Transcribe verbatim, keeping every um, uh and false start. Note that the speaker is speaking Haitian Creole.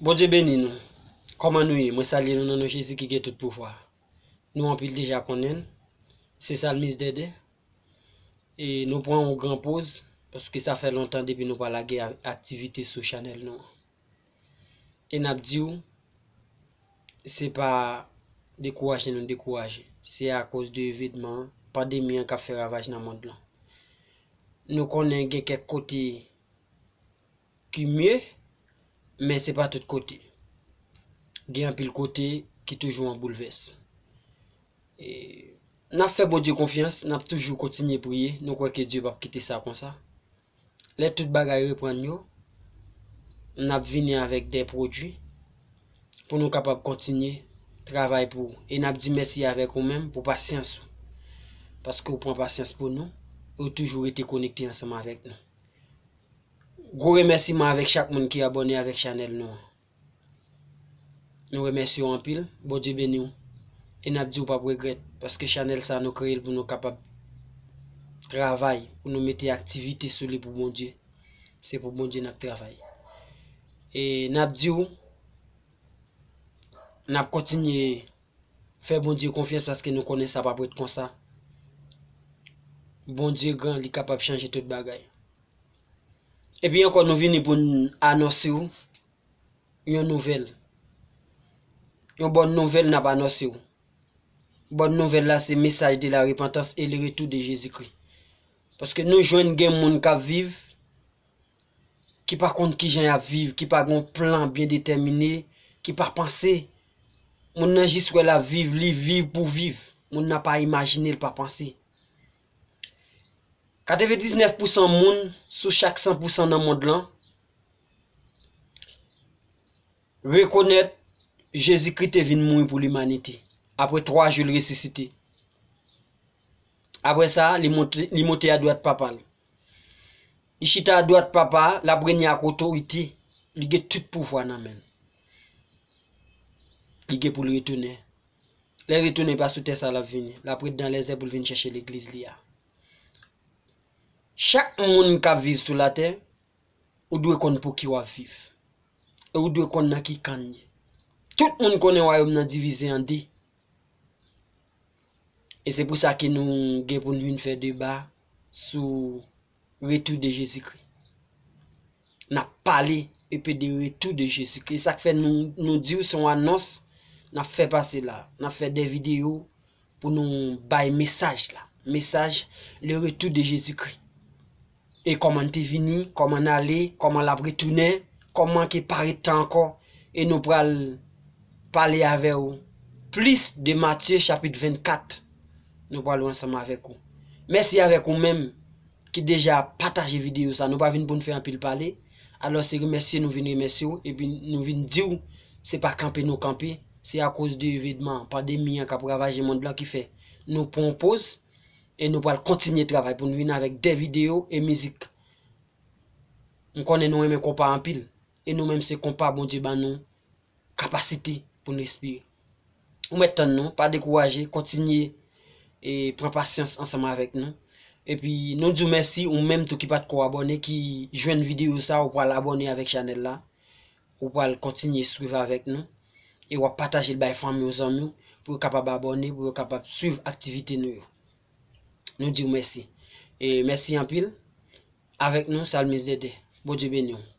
Bondye beni nou. Kòman nou ye? Mwen salye nou nan non Jezi ki gen tout pouvwa. Nou anpil deja konnen l. Se Salmis Dèdè. E nou pran yon gran poz, paske sa fè lontan depi nou pa lage a- aktivite sou chanèl nou an. E n ap di w, se pa dekouraje nou dekouraje. Se akoz de evenman pandemi an k ap fè ravaj nan mond lan. Nou konnen gen kèk kote ki mye, men se pa tout kote. Gen anpil kote ki toujou an boulvès. E, n ap fè Bondye konfyans, n ap toujou kontinye priye. Nou kwè ke Dye p ap kite sa konsa. Lè tout bagay reprann yo, n ap vini avèk de pwodui pou nou kapab kontinye travay pou ou. E n ap di mèsi avèk ou menm pou pasyans ou. Paske ou pran pasyans pou nou, e ou toujou rete konekte ansanm avèk nou. Gwo remèsiman avèk chak moun ki abòne avèk chanèl nou an. Nou remèsye w anpil, Bondye beni w. E n ap di w p ap regrèt, paske chanèl sa nou kreye l pou nou kapab travay, pou nou mete aktivite sou li pou Bondye. Se pou Bondye n ap travay. E n ap di w, n ap kontinye fè Bondye konfyans paske nou konnen sa p ap ret konsa. Bondye gran, li kapab chanje tout bagay. Epi ankò, nou vini pou n anonse w yon nouvèl. Yon bòn nouvèl n ap anonse w. Bòn nouvèl la, se mesaj de la repantans e le retou de Jezikri. Paske nou jwenn gen moun k ap viv, ki pa konn kijan y ap viv, ki pa gen yon plan byen detèmine, ki pa panse. Moun nan jis wè l ap viv, li viv pou viv. Moun nan pa imajine, l pa panse. Katrevendiznèf pousan moun sou chak san pousan nan mond lan rekonèt Jezikri te vin mouri pou limanite. Apre twa jou, l resisite. Apre sa, li monte, li monte adwat Papa l. Li chita adwat Papa a, l ap renye ak otorite. Li gen tout pouvwa nan men l. Li gen pou l retounen. Lè l retounen, pa sou tè sa l ap vini. L ap ret dan lèzè pou l vin chèche legliz li a. Chak moun k ap viv sou latè, ou dwe konn pou ki w ap viv. E ou dwe konn nan ki kan n ye. Tout moun konnen wayòm nan divize an de. E se pou sa ke nou gen pou n vin fè deba sou retou de Jezikri. N ap pale epi de retou de Jezikri. E sa k fè nou, nou di w se yon anons n ap fè pase la. N ap fè de videyo pou nou bay mesaj la. Mesaj le retou de Jezikri. E kòman l te vini, kòman l ale, kòman l ap retounen, kòman ke parèt tan ankò. E nou pral pale avè w plis de Matye chapit vennkat. Nou pral wè ansanm avèk ou. Mèsi avèk ou menm ki deja pataje videyo sa. Nou pa vin pou n fè anpil pale. Alò, se remèsye nou vin remèsye w, epi nou vin di w, se pa kanpe nou kanpe. Se akoz de evenman pandemi an k ap ravaje mond lan ki fè nou pran yon poz, e nou pral kontinye travay pou n vin avèk de videyo e mizik. M konnen nou renmen konpa anpil, e nou menm se konpa Bondye ban nou kapasite pou n respire. Ou mèt tann nou, pa dekouraje, kontinye e pran pasyans ansanm avèk nou. Epi nou di w mèsi, ou menm tou ki pa t ko abòne, ki jwenn videyo sa, ou pral abòne avèk chanèl la. Ou pral kontinye swiv avèk nou. E w ap pataje l bay fanmi w, zanmi w, pou yo kapab abòne, pou yo kapab swiv aktivite nou yo. Nou di w mèsi. E mèsi anpil. Avèk nou, Salmis Dèdè. Bondye beni w.